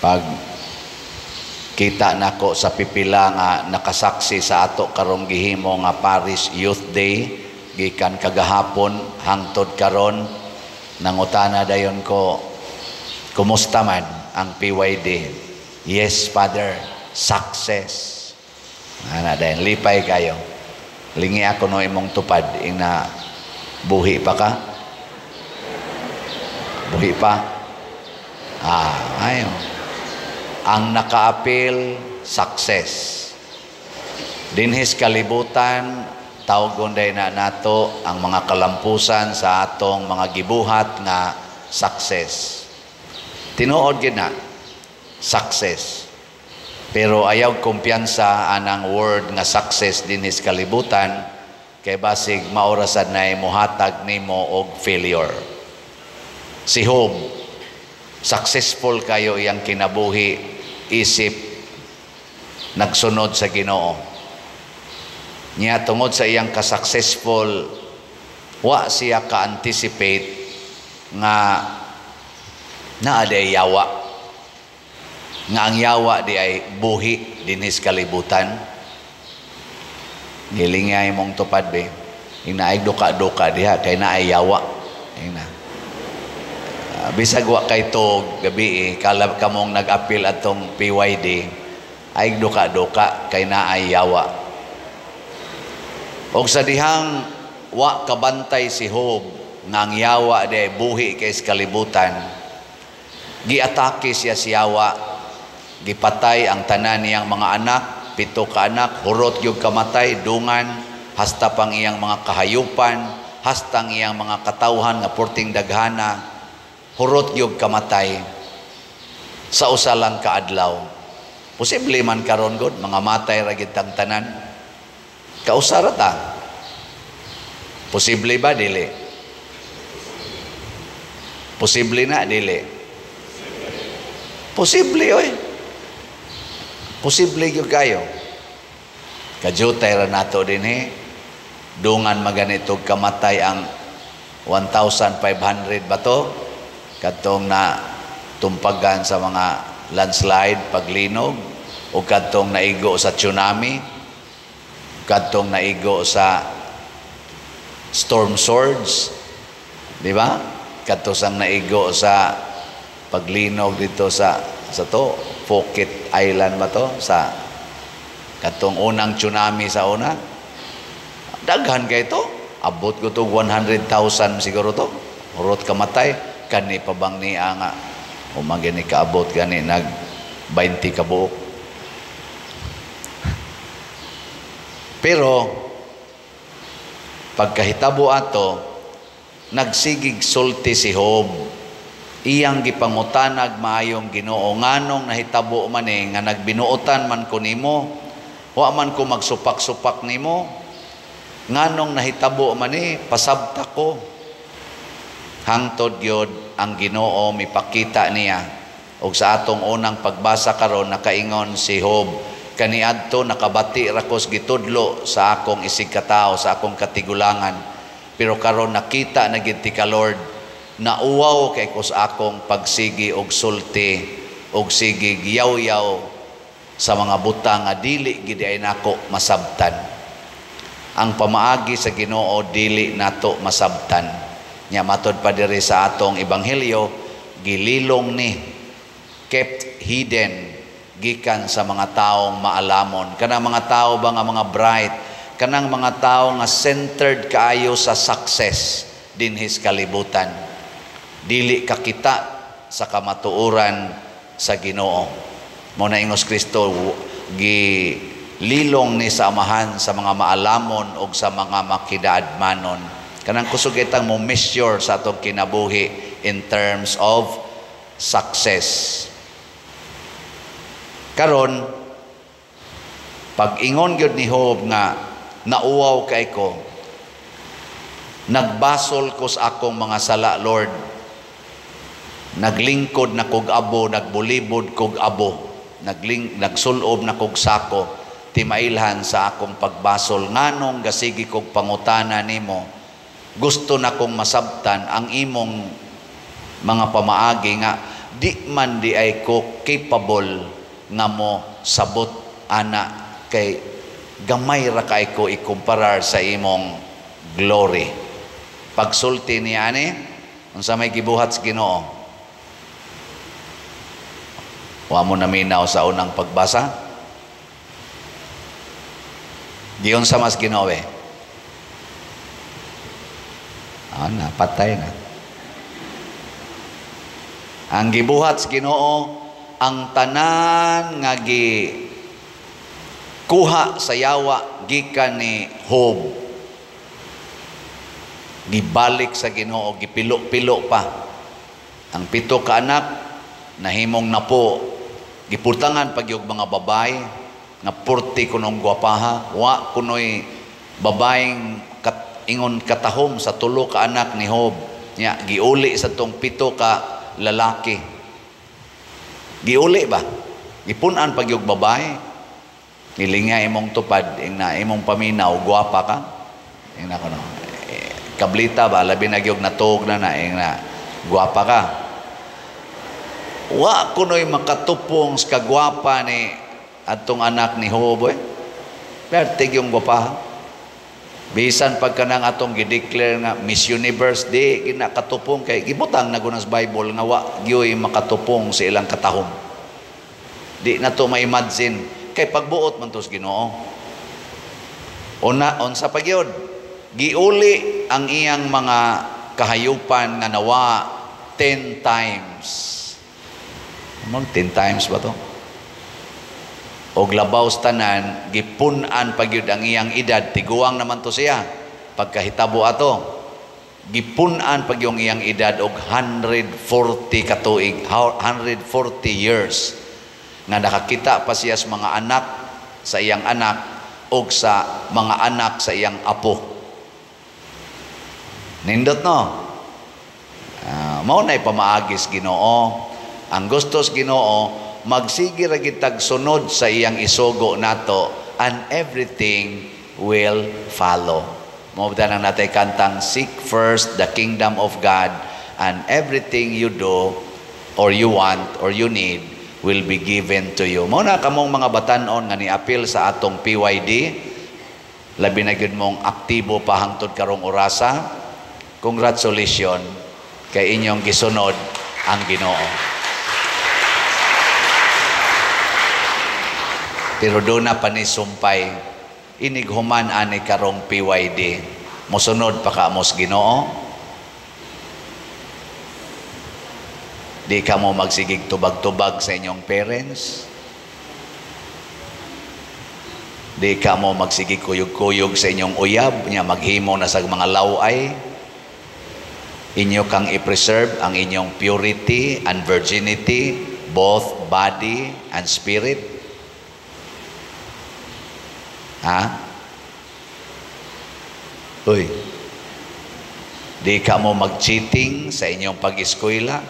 Pag kita nako sa pipila nga nakasaksi sa ato karong gihimo nga Parish Youth Day gikan kagahapon hangtod karon, nangutana dayon ko, "Kumusta man ang PYD?" "Yes, Father, success." Ana dayon, lipay kayo. Lingi ako no imong tupad ina, buhi pa ka? Buhi pa? Ah, ayo. Ang nakaapil, success. Dinhis kalibutan, tawgon day na nato ang mga kalampusan sa atong mga gibuhat nga success. Tinuod gid na, success. Pero ayaw kumpiyansa anang word nga success dinhis kalibutan kay basig maorasan na muhatag nimo og failure. Si Job, successful kayo iyang kinabuhi isip nagsunod sa Ginoo. Nya tungod sa iyang ka-successful, wa siya ka-anticipate nga naa di yawa. Nga ang yawa di ay buhi dinhis kalibutan. Gilingay mong tupad be. Inaay duka-duka diha kay naay yawa. Ina. Bisag wa kay tog gabi eh, kalab kamong nag-apil atong PYD ay duka-duka kay naay yawa. Og sa dihang wa kabantay si Job nga ang yawa di ay buhi kay sa kalibutan, giatake siya si yawa, gipatay ang tanan niyang mga anak, 7 ka anak, hurot gyud kamatay, dungan, hasta pang iyang mga kahayupan, hasta ang iyang mga katawhan nga porting daghana, hurot gyud kamatay sa usa lang kaadlaw. Posible man karon gud mga matay ra gid tang tanan. Kausa ra ta. Posible ba dili? Posible na dili? Posible oy. Posible gyud kayo. Kajutay ra nato dinhi. Dungan maganito kamatay ang 1,500 ba to? Kadtong na tumpagan sa mga landslide, paglinog, o kadtong naigo sa tsunami, kadtong naigo sa storm surge, di ba? Kadto sang naigo sa paglinog dito sa to, Phuket Island ba to? Sa kadtong unang tsunami sa una. Daghan kay to. Abot ko to 100,000 siguro to. Hurot kamatay. Kani pa bang niya nga umagani kaabot gani nag 20 ka buok. Pero pagkahitabo ato, nagsigig sulti si Job. Iyang gipangutanag maayong Ginoo, nganong nahitabo man nga nagbinuotan man ko nimo, wa man ko magsupak-supak nimo, nganong nahitabo man pasabta ko. Hangtod gyud ang Ginoo mipakita niya. Og sa atong unang pagbasa karon nakaingon si Job, kaniadto nakabati ra ko gitudlo sa akong isig katao, sa akong katigulangan, pero karon nakita na gid ti ka Lord, nauwaw kay ko sa akong pagsigi og sulti og sige giyaw-yaw sa mga butang nga dili gid ay nako masabtan. Ang pamaagi sa Ginoo dili nato masabtan. Nya matod pa diri sa atong ebanghelyo, gililong ni, kept hidden gikan sa mga taong maalamon. Kanang mga tao ba nga mga bright, kanang mga tao nga centered kaayo sa success dinhis kalibutan. Dili kakita sa kamatuoran sa Ginoo. Mo na ingos Kristo, gililong ni sa amahan sa mga maalamon og sa mga makidaadmanon. Kanang kusog itang mo measure sa atong kinabuhi in terms of success. Karon, pag-ingon gyud ni Job nga nauwaw kay ko, nagbasol ko sa akong mga sala, Lord. Naglingkod na kog abo, nagbulibod kog abo, nagsulob na kog sako, timailhan sa akong pagbasol. Nganong gasigi kog pangutana nimo, gusto na kong masabtan ang imong mga pamaagi nga Di man di ay ko capable nga mo sabot ana kay gamay ra kay ko ikumparar sa imong glory. Pagsulti niya ani, unsa may gibuhat sa Ginoo? Wa mo naminaw sa unang pagbasa? Giyon sa mas Ginoo eh. Ah, na, patay na. Ang gibuhat sa Ginoo, ang tanan nga gi kuha sa yawa gikan ni Job, gibalik sa Ginoo, gipilo-pilo pa. Ang 7 ka anak nahimong napo, giputangan pag yung mga babae nga purti kunong gwapaha, wa kunoy babaeng ingon katahom sa 3 ka anak ni Job. Nya giuli sa tong 7 ka lalaki. Giuli ba? Gipun-an pag yung babae. Nilinga imong tupad, ing na imong paminaw, gwapa ka. Ing na kuno. Kablita ba, labi na gyud natuog na na, ing na gwapa ka. Wa kunoy makatupong sa kagwapa ni atong anak ni Job eh. Pertig yung gwapa. Bisan pagka nang atong gideclare nga Miss Universe, di ginakatupong kay gibutang na gunas Bible nga wa gyoy makatupong sa ilang katahom. Di na to ma-imagine kay pagbuot man to sa Ginoo. Una unsa pa gyud, giuli ang iyang mga kahayupan nga nawa 10 times. Mag 10 times ba to? Og labaw sa tanan, gipun-an pa gyud ang iyang edad, tiguang naman to siya pagkahitabo ato. Gipun-an pa gyud ang iyang edad og 140 ka tuig, 140 years nga nakakita pa siya sa mga anak sa iyang anak og sa mga anak sa iyang apo. Nindot no? Mao na'y pamaagis Ginoo. Ang gustos Ginoo, magsige ra gid tag sunod sa iyang isugo nato, and everything will follow. Mao ba nang natay kantang seek first the kingdom of God and everything you do or you want or you need will be given to you. Mao na kamong mga batan-on nga niapil sa atong PYD, labi na gyud mong aktibo pa hangtod karong orasa. Congratulations kay inyong gisunod ang Ginoo. Pero doon na panisumpay, inighuman ani karong PYD, mosunod pa ka mos Ginoo. Di ka mo magsigig tubag-tubag sa inyong parents. Di ka mo magsigig kuyog-kuyog sa inyong uyab, nya maghimo na sa mga laway. Inyo kang i-preserve ang inyong purity and virginity, both body and spirit. Ha? Uy. Di ka mo mag-cheating sa inyong pag-eskwela.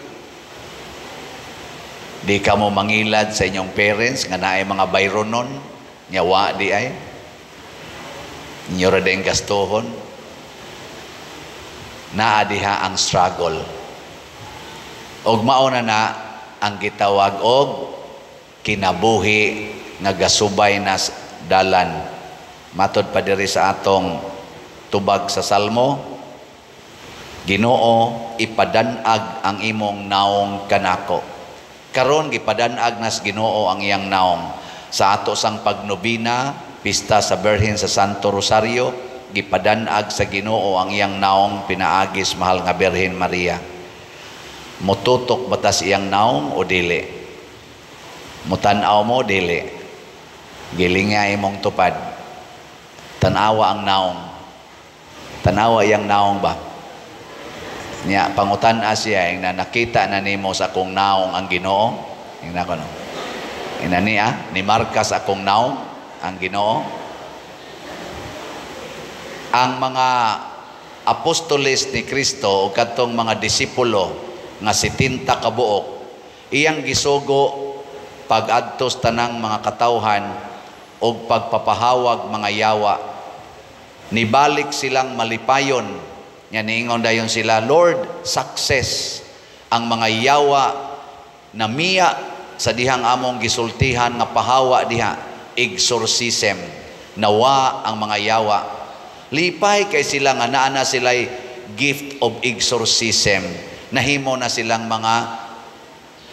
Di ka mo mangilad sa inyong parents nga naay mga bayronon, nya wa di ay. Inyo ra din gastuhon. Naa diha ang struggle. Og mao na na ang gitawag og kinabuhi nga gasubay na dalan. Matod pa diri sa atong tubag sa Salmo, Ginoo, ipadanag ang imong naong kanako. Karon gipadanag nas Ginoo ang iyang naong. Sa ato sang pagnobina, pista sa Birhen sa Santo Rosario, gipadanag sa Ginoo ang iyang naong pinaagis mahal nga Birhen Maria. Mututok batas iyang naong o dili? Mutan-aw mo dili? Gilinga imong tupad. Tanawa ang naong. Tanawa iyang naong ba? Nya pangutan-a siya ing na nakita na nimo sa akong naong ang Ginoo. Ingna ko no. Ina niya ni marka sa akong naong ang Ginoo. Ang mga apostoles ni Kristo o kadtong mga disipulo nga 70 ka buok iyang gisugo pag-adtos tanang mga katawhan og pagpapahawag mga yawa. Nibalik silang malipayon. Nya niingon dayon sila, Lord, success. Ang mga yawa Namiya sa dihang among gisultihan nga pahawa diha, exorcism, nawa ang mga yawa. Lipay kay sila nga naa na sila'y gift of exorcism. Nahimo na silang mga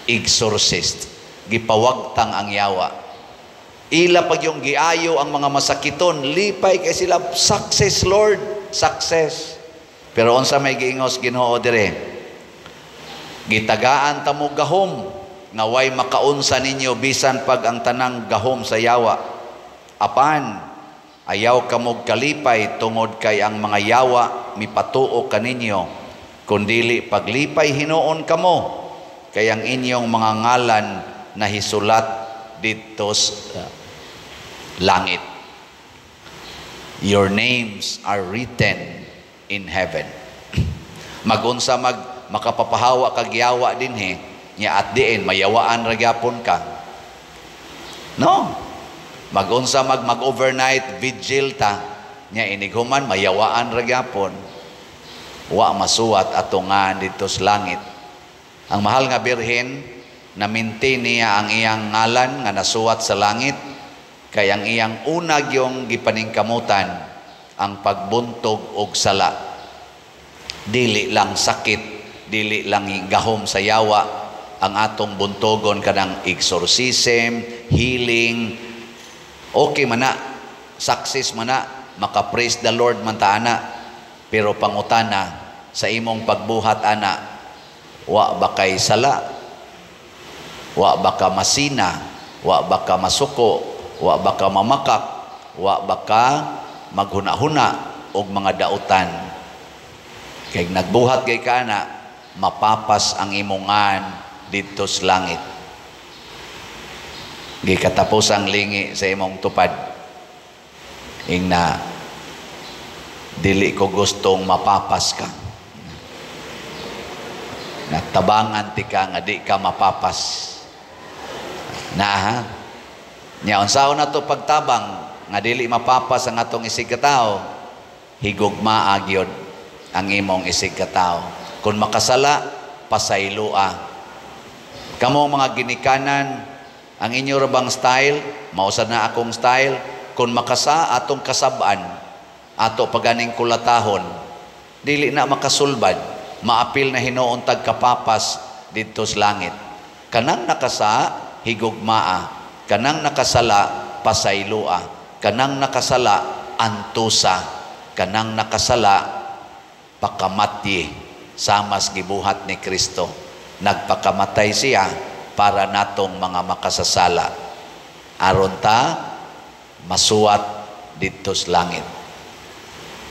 exorcist. Gipawagtang ang yawa. Ila pag yung giayo ang mga masakiton, lipay kay sila, "Success, Lord, success." Pero unsa may giingos Ginoo dire? Gitagaan ta mo gahom nga way makaunsa ninyo bisan pag ang tanang gahom sa yawa. Apan ayaw kamog kalipay tungod kay ang mga yawa mipatuo kaninyo, kundili paglipay hinuon kamo kay ang inyong mga ngalan nahisulat didto sa langit. Your names are written in heaven. Magunsa mag makapapahawa kag yawa dinhi nya at diin mayawaan ra gyapon ka. No. Magunsa mag mag-overnight vigil ta nya inighuman mayawaan ra gyapon. Wa masuwat ato nga didto sa langit. Ang mahal nga Birhen, na-maintain niya ang iyang ngalan nga nasuwat sa langit kay ang iyang unag yung gipaningkamutan ang pagbuntog og sala. Dili lang sakit, dili lang gahom sa yawa ang atong buntogon, kanang exorcism, healing, okay man na, success man na, maka-praise the Lord man ta ana. Pero pangutana sa imong pagbuhat ana, wa ba kay sala? Wa ba ka masina? Wa ba ka masuko? Wa ba ka mamakak? Wa ba ka maghuna-huna og mga dautan? Kay nagbuhat kay ka ana, mapapas ang imongan didto sa langit. Gikatapos ang lingi sa imong tupad. Ingna, "Dili ko gustong mapapas ka." Natabangan ti ka nga di ka mapapas. Na ha? Nya unsaon na to pagtabang nga dili mapapas ang atong isig katao? Higugmaa gyud ang imong isig katao. Kung makasala, pasayloa. Kamo mga ginikanan, ang inyo ra bang style, mao sad na akong style, kung makasa atong kasab-an, ato paganing kulatahon, dili na makasulbad, maapil na hinuon tag kapapas didto sa langit. Kanang nakasa, higugmaa. Kanang nakasala, pasayloa. Kanang nakasala, antusa. Kanang nakasala, pakamatyi. Samas gibuhat ni Kristo. Nagpakamatay siya para natong mga makasasala. Aron ta masuwat didto sa langit.